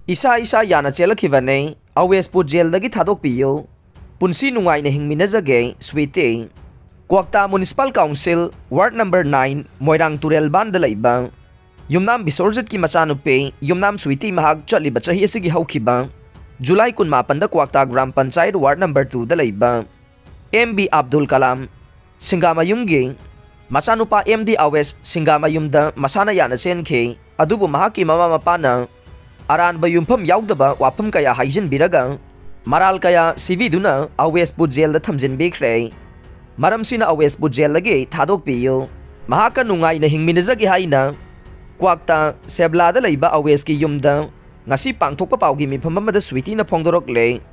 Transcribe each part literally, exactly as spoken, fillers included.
ꯏꯁꯥ ꯏꯁꯥ ꯌꯥꯅ ꯆꯦꯜꯂꯛꯈꯤꯕꯅꯦ꯫ ꯑꯋꯦꯁꯄꯨ ꯖꯦꯜꯗꯒꯤ ꯊꯥꯗꯣꯛꯄꯤꯌꯨ꯫ ꯄꯨꯟꯁꯤ ꯅꯨꯡꯉꯥꯏꯅ ꯍꯤꯡꯃꯤꯟꯅꯖꯒꯦ, ꯁ꯭ꯋꯤꯇꯤ꯫ ꯀ꯭ꯋꯥꯛꯇꯥ Municipal Council, Ward Number nine, ꯃꯣꯏꯔꯥꯡ ꯇꯨꯔꯦꯜ ꯕꯥꯟꯗ ꯂꯩꯕ ꯌꯨꯝꯅꯥꯝ ꯕꯤꯁꯣꯔꯖꯤꯠꯀꯤ ꯃꯆꯥꯅꯨꯄꯤ ꯌꯨꯝꯅꯥꯝ ꯁ꯭ꯋꯤꯇꯤ ꯃꯍꯥꯛ ꯆꯠꯂꯤꯕ ꯆꯍꯤ ꯑꯁꯤꯒꯤ ꯍꯧꯈꯤꯕ July ꯀꯨꯟꯃꯥꯄꯟꯗ ꯀ꯭ꯋꯥꯛꯇꯥ ꯒ꯭ꯔꯥꯝ ꯄꯟꯆꯥꯌꯠ Ward Number twoꯗ ꯂꯩꯕ ꯑꯦꯝ ꯕꯤ ꯑꯕꯗꯨꯜ ꯀꯂꯥꯝ ꯁꯤꯡꯒꯥꯃꯌꯨꯝꯒꯤ ꯃꯆꯥꯅꯨꯄꯥ ꯑꯦꯝ ꯗꯤ ꯑꯋꯦꯁ ꯁꯤꯡꯒꯥꯃꯌꯨꯝꯗ ꯃꯁꯥꯅ ꯌꯥꯅ ꯆꯦꯟꯈꯤ꯫ ꯑꯗꯨꯕꯨ ꯃꯍꯥꯛꯀꯤ ꯃꯃꯥ ꯃꯄꯥꯅ ꯑꯔꯥꯟꯕ ꯌꯨꯝꯐꯝ ꯌꯥꯎꯗꯕ ꯋꯥꯐꯝ ꯀꯌꯥ ꯍꯥꯏꯖꯤꯟꯕꯤꯔꯒ ꯃꯔꯥꯜ ꯀꯌꯥ ꯁꯤꯕꯤꯗꯨꯅ ꯑꯋꯦꯁꯄꯨ ꯖꯦꯜꯗ ꯊꯝꯖꯤꯟꯕꯤꯈ꯭ꯔꯦ꯫ ꯃꯔꯝꯁꯤꯅ ꯑꯋꯦꯁꯄꯨ ꯖꯦꯜꯗꯒꯤ ꯊꯥꯗꯣꯛꯄꯤꯌꯨ꯫ ꯃꯍꯥꯛꯀ ꯅꯨꯡꯉꯥꯏꯅ ꯍꯤꯡꯃꯤꯟꯅꯖꯒꯦ ꯍꯥꯏꯅ ꯀ꯭ꯋꯥꯛꯇ ꯁꯦꯕ꯭ꯂꯥꯗ ꯂꯩꯕ ꯑꯋꯦꯁꯀꯤ ꯌꯨꯝꯗ ꯉꯁꯤ ꯄꯥꯡꯊꯣꯛꯄ ꯄꯥꯎꯒꯤ ꯃꯤꯐꯝ ꯑꯃꯗ ꯁ꯭ꯋꯤꯇꯤꯅ ꯐꯣꯡꯗꯣꯔꯛꯂꯦ꯫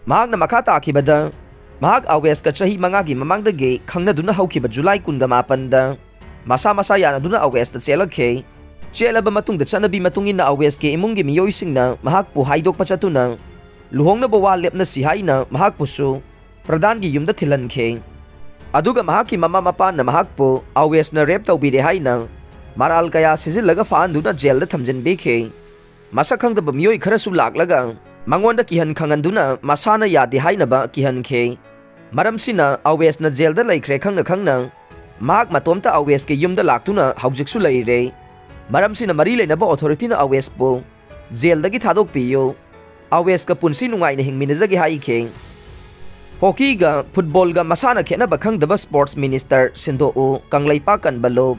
ꯃꯍꯥꯛꯅ ꯃꯈꯥ ꯇꯥꯈꯤꯕꯗ, ꯃꯍꯥꯛ ꯑꯋꯦꯁꯀ ꯆꯍꯤ ꯃꯉꯥꯒꯤ ꯃꯃꯥꯡꯗꯒꯤ ꯈꯪꯅꯗꯨꯅ ꯍꯧꯈꯤꯕ July ꯀꯨꯟꯒ ꯃꯥꯄꯟꯗ ꯃꯁꯥ ꯃꯁꯥ ꯌꯥꯅꯗꯨꯅ ꯑꯋꯦꯁꯇ ꯆꯦꯜꯂꯛꯈꯤ꯫ ꯆꯦꯜꯂꯕ ꯃꯇꯨꯡꯗ ꯆꯠꯅꯕꯤ ꯃꯇꯨꯡ ꯏꯟꯅ ꯑꯋꯦꯁꯀꯤ ꯏꯃꯨꯡꯒꯤ ꯃꯤꯑꯣꯏꯁꯤꯡꯅ ꯃꯍꯥꯛꯄꯨ ꯍꯥꯏꯗꯣꯛꯄ ꯆꯠꯇꯨꯅ ꯂꯨꯍꯣꯡꯅꯕ ꯋꯥ ꯂꯦꯞꯅꯁꯤ ꯍꯥꯏꯅ ꯃꯍꯥꯛꯄꯨꯁꯨ ꯄ꯭ꯔꯙꯥꯟꯒꯤ ꯌꯨꯝꯗ ꯊꯤꯜꯍꯟꯈꯤ꯫ ꯑꯗꯨꯒ ꯃꯍꯥꯛꯀꯤ ꯃꯃꯥ ꯃꯄꯥꯅ ꯃꯍꯥꯛꯄꯨ ꯑꯋꯦꯁꯅ ꯔꯦꯞ ꯇꯧꯕꯤꯔꯦ ꯍꯥꯏꯅ ꯃꯔꯥꯜ ꯀꯌꯥ ꯁꯤꯖꯤꯜꯂꯒ ꯐꯥꯍꯟꯗꯨꯅ ꯖꯦꯜꯗ ꯊꯝꯖꯤꯟꯕꯤꯈꯤ꯫ ꯃꯁꯛ ꯈꯪꯗꯕ ꯃꯤꯑꯣꯏ ꯈꯔꯁꯨ ꯂꯥꯛꯂꯒ ꯃꯉꯣꯟꯗ ꯀꯤꯍꯟ ꯈꯪꯍꯟꯗꯨꯅ ꯃꯁꯥꯅ ꯌꯥꯗꯦ ꯍꯥꯏꯅꯕ ꯀꯤꯍꯟꯈꯤ꯫ ꯃꯔꯝꯁꯤꯅ ꯑꯋꯦꯁꯅ ꯖꯦꯜꯗ ꯂꯩꯈ꯭ꯔꯦ ꯈꯪꯅ ꯈꯪꯅ ꯃꯍꯥꯛ ꯃꯇꯣꯝꯇ ꯑꯋꯦꯁꯀꯤ ꯌꯨꯝꯗ ꯂꯥꯛꯇꯨꯅ ꯍꯧꯖꯤꯛꯁꯨ ꯂꯩꯔꯦ꯫ ꯃꯔꯝꯁꯤꯅ ꯃꯔꯤ ꯂꯩꯅꯕ ꯑꯣꯊꯣꯔꯤꯇꯤꯅ ꯑꯋꯦꯁꯄꯨ ꯖꯦꯜꯗꯒꯤ ꯊꯥꯗꯣꯛꯄꯤꯌꯨ꯫ ꯑꯋꯦꯁꯀ ꯄꯨꯟꯁꯤ ꯅꯨꯡꯉꯥꯏꯅ ꯍꯤꯡꯃꯤꯟꯅꯖꯒꯦ ꯍꯥꯏꯈꯤ꯫ ꯍꯣꯀꯤꯒ ꯐꯨꯠꯕꯣꯜꯒ ꯃꯁꯥꯅ ꯈꯦꯠꯅꯕ ꯈꯪꯗꯕ ꯁ꯭ꯄꯣꯔꯠꯁ ꯃꯤꯅꯤꯁꯇꯔ ꯁꯤꯟꯗꯣꯛꯎ, ꯀꯪꯂꯩꯄꯥꯛ ꯀꯟꯕꯂꯨꯞ꯫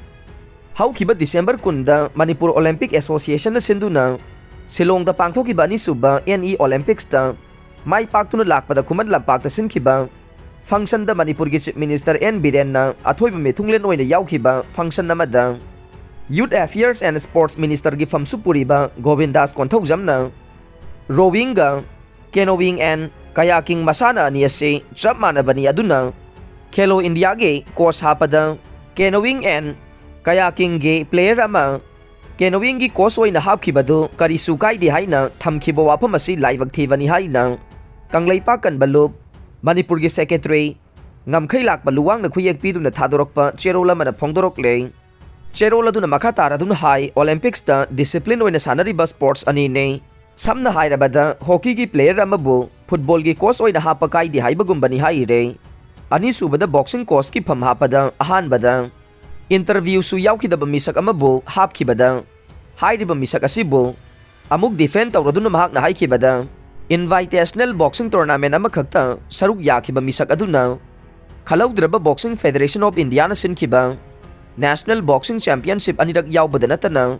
ꯍꯧꯈꯤꯕ ꯗꯤꯁꯦꯝꯕꯔ ꯀꯨꯟꯗ ꯃꯅꯤꯄꯨꯔ ꯑꯣꯂꯦꯝꯄꯤꯛ ꯑꯦꯁꯣꯁꯤꯌꯦꯁꯟꯅ ꯁꯤꯟꯗꯨꯅ ꯁꯤꯂꯣꯡꯗ ꯄꯥꯡꯊꯣꯛꯈꯤꯕ ꯑꯅꯤꯁꯨꯕ ꯑꯦꯟ ꯏ ꯑꯣꯂꯦꯝꯄꯤꯛꯁꯇ ꯃꯥꯏ ꯄꯥꯛꯇꯨꯅ ꯂꯥꯛꯄꯗ ꯈꯨꯃꯟ ꯂꯝꯄꯥꯛꯇ ꯁꯤꯟꯈꯤꯕ ꯐꯪꯁꯟꯗ ꯃꯅꯤꯄꯨꯔꯒꯤ ꯆꯤꯐ ꯃꯤꯅꯤꯁꯇꯔ ꯑꯦꯟ ꯕꯤꯔꯦꯟꯅ ꯑꯊꯣꯏꯕ ꯃꯤꯊꯨꯡꯂꯦꯟ ꯑꯣꯏꯅ ꯌꯥꯎꯈꯤꯕ ꯐꯪꯁꯟ ꯑꯃꯗ ꯌꯨꯠ ꯑꯦꯐꯤꯌꯔꯁ ꯑꯦꯟ ꯁ꯭ꯄꯣꯔꯠꯁ ꯃꯤꯅꯤꯁꯇꯔꯒꯤ ꯐꯝꯁꯨ ꯄꯨꯔꯤꯕ ꯒꯣꯕꯤꯟꯗꯥꯁ ꯀꯣꯟꯊꯧꯖꯝꯅ ꯔꯣꯋꯤꯡꯒ ꯀꯦꯅꯣꯋꯤꯡ ꯑꯦꯟ ꯀꯌꯥꯀꯤꯡ ꯃꯁꯥꯟꯅ ꯑꯅꯤ ꯑꯁꯤ ꯆꯞ ꯃꯥꯟꯅꯕꯅꯤ, ꯑꯗꯨꯅ ꯈꯦꯂꯣ ꯏꯟꯗꯤꯌꯥꯒꯤ ꯀꯣꯁ ꯍꯥꯞꯄꯗ ꯀꯦꯅꯣꯋꯤꯡ ꯑꯦꯟ ꯀꯌꯥꯀꯤꯡꯒꯤ ꯄ꯭ꯂꯦꯌꯔ ꯑꯃ ꯀꯦꯅꯣꯋꯤꯡꯒꯤ ꯀꯣꯁ ꯑꯣꯏꯅ ꯍꯥꯞꯈꯤꯕꯗꯨ ꯀꯔꯤꯁꯨ ꯀꯥꯏꯗꯦ ꯍꯥꯏꯅ ꯊꯝꯈꯤꯕ ꯋꯥꯐꯝ ꯑꯁꯤ ꯂꯥꯏꯕꯛ ꯊꯤꯕꯅꯤ ꯍꯥꯏꯅ ꯀꯪꯂꯩꯄꯥꯛ ꯀꯟꯕ ꯂꯨꯞ, ꯃꯅꯤꯄꯨꯔꯒꯤ ꯁꯦꯀ꯭ꯔꯦꯇꯔꯤ ꯉꯝꯈꯩ ꯂꯥꯛꯄ ꯂꯨꯋꯥꯡꯅ ꯈꯨꯌꯦꯛ ꯄꯤꯗꯨꯅ ꯊꯥꯗꯣꯔꯛꯄ ꯆꯦꯔꯣꯜ ꯑꯃꯅ ꯐꯣꯡꯗꯣꯔꯛꯂꯦ꯫ ꯆꯦꯔꯣꯜ ꯑꯗꯨꯅ ꯃꯈꯥ ꯇꯥꯔꯗꯨꯅ ꯍꯥꯏ, ꯑꯣꯂꯦꯝꯄꯤꯛꯁꯇ ꯗꯤꯁꯤꯄ꯭ꯂꯤꯟ ꯑꯣꯏꯅ ꯁꯥꯟꯅꯔꯤꯕ ꯁ꯭ꯄꯣꯔꯠꯁ ꯑꯅꯤꯅꯤ꯫ ꯁꯝꯅ ꯍꯥꯏꯔꯕꯗ, ꯍꯣꯀꯤꯒꯤ ꯄ꯭ꯂꯦꯌꯔ ꯑꯃꯕꯨ ꯐꯨꯠꯕꯣꯜꯒꯤ ꯀꯣꯆ ꯑꯣꯏꯅ ꯍꯥꯞꯄ ꯀꯥꯏꯗꯦ ꯍꯥꯏꯕꯒꯨꯝꯕꯅꯤ ꯍꯥꯏꯔꯦ꯫ ꯑꯅꯤꯁꯨꯕꯗ, ꯕꯣꯛꯁꯤꯡ ꯀꯣꯆꯀꯤ ꯐꯝ ꯍꯥꯞꯄꯗ ꯑꯍꯥꯟꯕꯗ ꯏꯟꯇꯔꯚ꯭ꯌꯨꯁꯨ ꯌꯥꯎꯈꯤꯗꯕ ꯃꯤꯁꯛ ꯑꯃꯕꯨ ꯍꯥꯞꯈꯤꯕꯗ, ꯍꯥꯏꯔꯤꯕ ꯃꯤꯁꯛ ꯑꯁꯤꯕꯨ ꯑꯃꯨꯛ ꯗꯤꯐꯦꯟ ꯇꯧꯔꯗꯨꯅ ꯃꯍꯥꯛꯅ ꯍꯥꯏꯈꯤꯕꯗ, ꯏꯟꯚꯥꯏꯇꯦꯁꯅꯦꯜ ꯕꯣꯛꯁꯤꯡ ꯇꯣꯔꯅꯥꯃꯦꯟ ꯑꯃꯈꯛꯇ ꯁꯔꯨꯛ ꯌꯥꯈꯤꯕ ꯃꯤꯁꯛ ꯑꯗꯨꯅ ꯈꯜꯍꯧꯗ꯭ꯔꯕ ꯕꯣꯛꯁꯤꯡ ꯐꯦꯗꯔꯦꯁꯟ ꯑꯣꯐ ꯏꯟꯗꯤꯌꯥꯅ ꯁꯤꯟꯈꯤꯕ ꯅꯦꯁꯅꯦꯜ ꯕꯣꯛꯁꯤꯡ ꯆꯦꯝꯄꯤꯌꯟꯁꯤꯞ ꯑꯅꯤꯔꯛ ꯌꯥꯎꯕꯗ ꯅꯠꯇꯅ,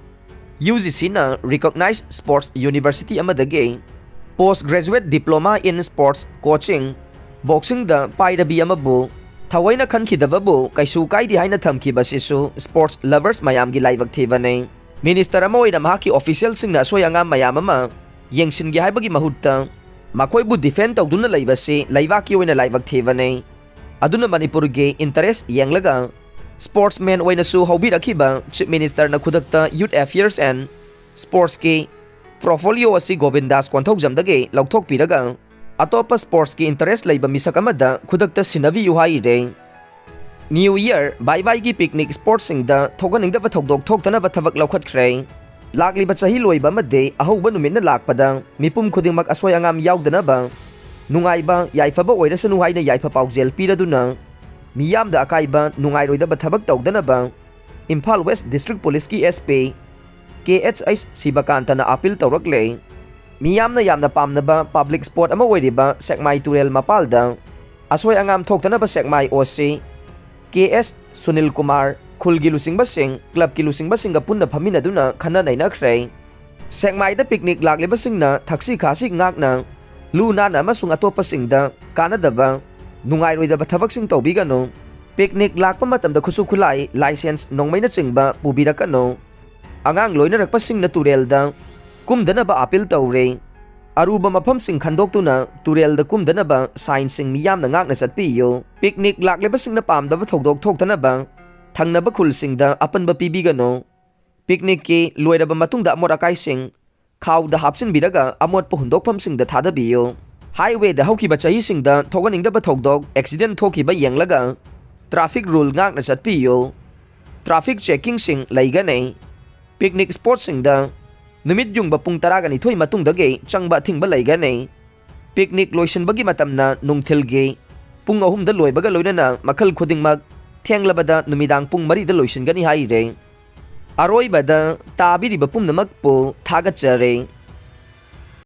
ꯌꯨ ꯖꯤ ꯁꯤꯅ ꯔꯤꯀꯣꯛꯅꯥꯏꯖ ꯁ꯭ꯄꯣꯔꯠꯁ ꯌꯨꯅꯤꯚꯔꯁꯤꯇꯤ ꯑꯃꯗꯒꯤ post graduate diploma in sports coaching, ꯕꯣꯛꯁꯤꯡꯗ ꯄꯥꯏꯔꯕꯤ ꯑꯃꯕꯨ ꯊꯑꯣꯏꯅ ꯈꯟꯈꯤꯗꯕꯕꯨ ꯀꯩꯁꯨ ꯀꯥꯏꯗꯦ ꯍꯥꯏꯅ ꯊꯝꯈꯤꯕ ꯑꯁꯤꯁꯨ ꯁ꯭ꯄꯣꯔꯠꯁ ꯂꯚꯔꯁ ꯃꯌꯥꯝꯒꯤ ꯂꯥꯏꯕꯛ ꯊꯤꯕꯅꯤ꯫ ꯃꯤꯅꯤꯁꯇꯔ ꯑꯃ ꯑꯣꯏꯅ ꯃꯍꯥꯛꯀꯤ ꯑꯣꯐꯤꯁꯤꯌꯦꯜꯁꯤꯡꯅ ꯑꯁꯣꯏ ꯑꯉꯥꯝ ꯃꯌꯥꯝ ꯑꯃ ꯌꯦꯡꯁꯤꯟꯒꯦ ꯍꯥꯏꯕꯒꯤ ꯃꯍꯨꯠꯇ ꯃꯈꯣꯏꯕꯨ ꯗꯤꯐꯦꯟ ꯇꯧꯗꯨꯅ ꯂꯩꯕꯁꯤ ꯂꯩꯕꯥꯛꯀꯤ ꯑꯣꯏꯅ ꯂꯥꯏꯕꯛ ꯊꯤꯕꯅꯤ꯫ ꯑꯗꯨꯅ ꯃꯅꯤꯄꯨꯔꯒꯤ ꯏꯟꯇꯔꯦꯁ ꯌꯦꯡꯂꯒ ꯁ꯭ꯄꯣꯔꯠꯁꯃꯦꯟ ꯑꯣꯏꯅꯁꯨ ꯍꯧꯕꯤꯔꯛꯈꯤꯕ ꯆꯤꯐ ꯃꯤꯅꯤꯁꯇꯔꯅ ꯈꯨꯗꯛꯇ ꯌꯨꯠ ꯑꯦꯐꯤꯌꯔꯁ ꯑꯦꯟ ꯁ꯭ꯄꯣꯔꯠꯁꯀꯤ ꯄꯣꯔꯠꯐꯣꯂꯤꯑꯣ ꯑꯁꯤ ꯒꯣꯕꯤꯟꯗꯥꯁ ꯀꯣꯟꯊꯧꯖꯝꯗꯒꯤ ꯂꯧꯊꯣꯛꯄꯤꯔꯒ ꯑꯇꯣꯞꯄ ꯁ꯭ꯄꯣꯔꯠꯁꯀꯤ ꯏꯟꯇꯔꯦꯁ ꯂꯩꯕ ꯃꯤꯁꯛ ꯑꯃꯗ ꯈꯨꯗꯛꯇ ꯁꯤꯟꯅꯕꯤꯌꯨ ꯍꯥꯏꯔꯦ꯫ ꯅ꯭ꯌꯨ ꯏꯌꯔ, ꯕꯥꯏ ꯕꯥꯏꯒꯤ ꯄꯤꯛꯅꯤꯛ ꯁ꯭ꯄꯣꯔꯠꯁꯤꯡꯗ ꯊꯣꯛꯍꯟꯅꯤꯡꯗꯕ ꯊꯧꯗꯣꯛ ꯊꯣꯛꯇꯅꯕ ꯊꯕꯛ ꯂꯧꯈꯠꯈ꯭ꯔꯦ꯫ ꯂꯥꯛꯂꯤꯕ ꯆꯍꯤ ꯂꯣꯏꯕ ꯑꯃꯗꯤ ꯑꯍꯧꯕ ꯅꯨꯃꯤꯠꯅ ꯂꯥꯛꯄꯗ ꯃꯤꯄꯨꯝ ꯈꯨꯗꯤꯡꯃꯛ ꯑꯁꯣꯏ ꯑꯉꯥꯝ ꯌꯥꯎꯗꯅꯕ, ꯅꯨꯡꯉꯥꯏꯕ ꯌꯥꯏꯐꯕ ꯑꯣꯏꯔꯁꯅꯨ ꯍꯥꯏꯅ ꯌꯥꯏꯐ ꯄꯥꯎꯖꯦꯜ ꯄꯤꯔꯗꯨꯅ, ꯃꯤꯌꯥꯝꯗ ꯑꯀꯥꯏꯕ ꯅꯨꯡꯉꯥꯏꯔꯣꯏꯗꯕ ꯊꯕꯛ ꯇꯧꯗꯅꯕ ꯏꯝꯐꯥꯜ ꯋꯦꯁ ꯗꯤꯁꯇ꯭ꯔꯤꯛ ꯄꯨꯂꯤꯁꯀꯤ S P K H H ꯁꯤꯕꯀꯥꯟꯇꯅ ꯑꯥꯄꯤꯜ ꯇꯧꯔꯛꯂꯦ꯫ ꯃꯤꯌꯥꯝꯅ ꯌꯥꯝꯅ ꯄꯥꯝꯅꯕ ꯄꯕ꯭ꯂꯤꯛ ꯁ꯭ꯄꯣꯠ ꯑꯃ ꯑꯣꯏꯔꯤꯕ ꯁꯦꯛꯃꯥꯏ ꯇꯨꯔꯦꯜ ꯃꯄꯥꯜꯗ ꯑꯁꯣꯏ ꯑꯉꯥꯝ ꯊꯣꯛꯇꯅꯕ ꯁꯦꯛꯃꯥꯏ ꯑꯣ ꯁꯤ ꯀꯦ ꯑꯦꯁ ꯁꯨꯅꯤꯜ ꯀꯨꯃꯥꯔ, ꯈꯨꯜꯒꯤ ꯂꯨꯆꯤꯡꯕꯁꯤꯡ, ꯀ꯭ꯂꯕꯀꯤ ꯂꯨꯆꯤꯡꯕꯁꯤꯡꯒ ꯄꯨꯟꯅ ꯐꯝꯃꯤꯟꯅꯗꯨꯅ ꯈꯟꯅ ꯅꯩꯅꯈ꯭ꯔꯦ꯫ ꯁꯦꯛꯃꯥꯏꯗ ꯄꯤꯛꯅꯤꯛ ꯂꯥꯛꯂꯤꯕꯁꯤꯡꯅ ꯊꯛꯁꯤ ꯈꯥꯁꯤ ꯉꯥꯛꯅ, ꯂꯨ ꯅꯥꯟꯅ ꯑꯃꯁꯨꯡ ꯑꯇꯣꯞꯄꯁꯤꯡꯗ ꯀꯥꯟꯅꯗꯕ, ꯅꯨꯡꯉꯥꯏꯔꯣꯏꯗꯕ ꯊꯕꯛꯁꯤꯡ ꯇꯧꯕꯤꯒꯅꯨ꯫ ꯄꯤꯛꯅꯤꯛ ꯂꯥꯛꯄ ꯃꯇꯝꯗ ꯈꯨꯠꯁꯨ ꯈꯨꯠꯂꯥꯏ, ꯂꯥꯏꯁꯦꯟꯁ ꯅꯣꯡꯃꯩꯅꯆꯤꯡꯕ ꯄꯨꯕꯤꯔꯛꯀꯅꯨ꯫ ꯑꯉꯥꯡ ꯂꯣꯏꯅꯔꯛꯄꯁꯤꯡꯅ ꯇꯨꯔꯦꯜꯗ ꯀꯨꯝꯗꯅꯕ ꯑꯥꯄꯤꯜ ꯇꯧꯔꯦ꯫ ꯑꯔꯨꯕ ꯃꯐꯝꯁꯤꯡ ꯈꯟꯗꯣꯛꯇꯨꯅ ꯇꯨꯔꯦꯜꯗ ꯀꯨꯝꯗꯅꯕ ꯁꯥꯏꯟꯁꯤꯡ ꯃꯤꯌꯥꯝꯅ ꯉꯥꯛꯅ ꯆꯠꯄꯤꯌꯨ꯫ ꯄꯤꯛꯅꯤꯛ ꯂꯥꯛꯂꯤꯕꯁꯤꯡꯅ ꯄꯥꯝꯗꯕ ꯊꯧꯗꯣꯛ ꯊꯣꯛꯇꯅꯕ ꯊꯪꯅꯕ ꯈꯨꯜꯁꯤꯡꯗ ꯑꯄꯟꯕ ꯄꯤꯕꯤꯒꯅꯨ꯫ ꯄꯤꯛꯅꯤꯛꯀꯤ ꯂꯣꯏꯔꯕ ꯃꯇꯨꯡꯗ ꯑꯃꯣꯠ ꯑꯀꯥꯏꯁꯤꯡ ꯈꯥꯎꯗ ꯍꯥꯞꯆꯤꯟꯕꯤꯔꯒ ꯑꯃꯣꯠꯄ ꯍꯨꯟꯗꯣꯛꯐꯝꯁꯤꯡꯗ ꯊꯥꯗꯕꯤꯌꯨ꯫ ꯍꯥꯏꯋꯦꯗ ꯍꯧꯈꯤꯕ ꯆꯍꯤꯁꯤꯡꯗ ꯊꯣꯛꯍꯟꯅꯤꯡꯗꯕ ꯊꯧꯗꯣꯛ, ꯑꯦꯛꯁꯤꯗꯦꯟ ꯊꯣꯛꯈꯤꯕ ꯌꯦꯡꯂꯒ ꯇ꯭ꯔꯥꯐꯤꯛ ꯔꯨꯜ ꯉꯥꯛꯅ ꯆꯠꯄꯤꯌꯨ꯫ ꯇ꯭ꯔꯥꯐꯤꯛ ꯆꯦꯛꯀꯤꯡꯁꯤꯡ ꯂꯩꯒꯅꯤ꯫ ꯄꯤꯛꯅꯤꯛ ꯁ꯭ꯄꯣꯠꯁꯤꯡꯗ ꯅꯨꯃꯤꯠ ꯌꯨꯡꯕ ꯄꯨꯡ ꯇꯔꯥꯒ ꯅꯤꯊꯣꯏ ꯃꯇꯨꯡꯗꯒꯤ ꯆꯪꯕ ꯑꯊꯤꯡꯕ ꯂꯩꯒꯅꯤ꯫ ꯄꯤꯛꯅꯤꯛ ꯂꯣꯏꯁꯤꯟꯕꯒꯤ ꯃꯇꯝꯅ ꯅꯨꯡꯊꯤꯜꯒꯤ ꯄꯨꯡ ꯑꯍꯨꯝꯗ ꯂꯣꯏꯕꯒ ꯂꯣꯏꯅꯅ ꯃꯈꯜ ꯈꯨꯗꯤꯡꯃꯛ ꯊꯦꯡꯂꯕꯗ ꯅꯨꯃꯤꯗꯥꯡ ꯄꯨꯡ ꯃꯔꯤꯗ ꯂꯣꯏꯁꯤꯟꯒꯅꯤ ꯍꯥꯏꯔꯦ꯫ ꯑꯔꯣꯏꯕꯗ ꯇꯥꯕꯤꯔꯤꯕ ꯄꯨꯝꯅꯃꯛꯄꯨ ꯊꯥꯒꯠꯆꯔꯤ꯫